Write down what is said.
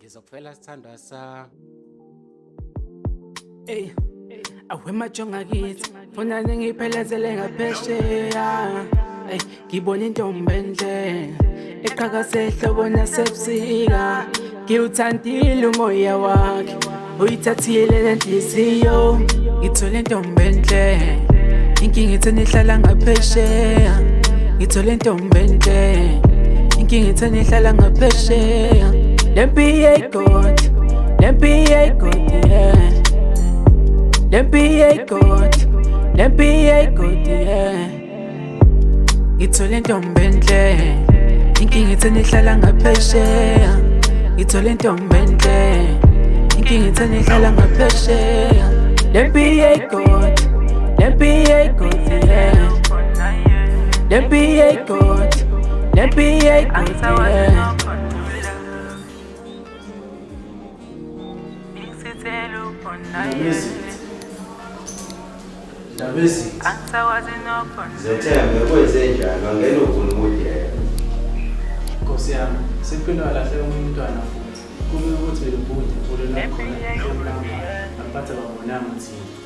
Ngizokufela sithandwa sami. Ey, awemajonga kithi funa ningiphelezele ngaphesheya. Ey, ngibona intombi enhle eqhakaze ehlobo nasebusika. Ngiwuthandile umoya wakhe, uyithathile nenhliziyo. Ngithole intombi enhle, inkinga itheni ihlala ngaphesheya. Ngithole intombi enhle, inkinga itheni ihlala ngaphesheya. Lempi yeyigodi, lempi yeyigodi, yeah. Lempi yeyigodi, lempi yeyigodi, yeah. Ngithole intombi enhle, inkinga itheni ihlala ngaphesheya. Ngithole intombi enhle, inkinga itheni ihlala ngaphesheya. Lempi yeyigodi, lempi yeyigodi, yeah. Lempi yeyigodi, lempi yeyigodi, yeah. Ndabezitha. Zethembe kwenzenjani wangena uvuna ukudela. Nkosi yami, sekuphinde walahleka omunye umntwana futhi. Kube ukuthi belubhude mfolo lakhona emlamba, abatha babonanga thina.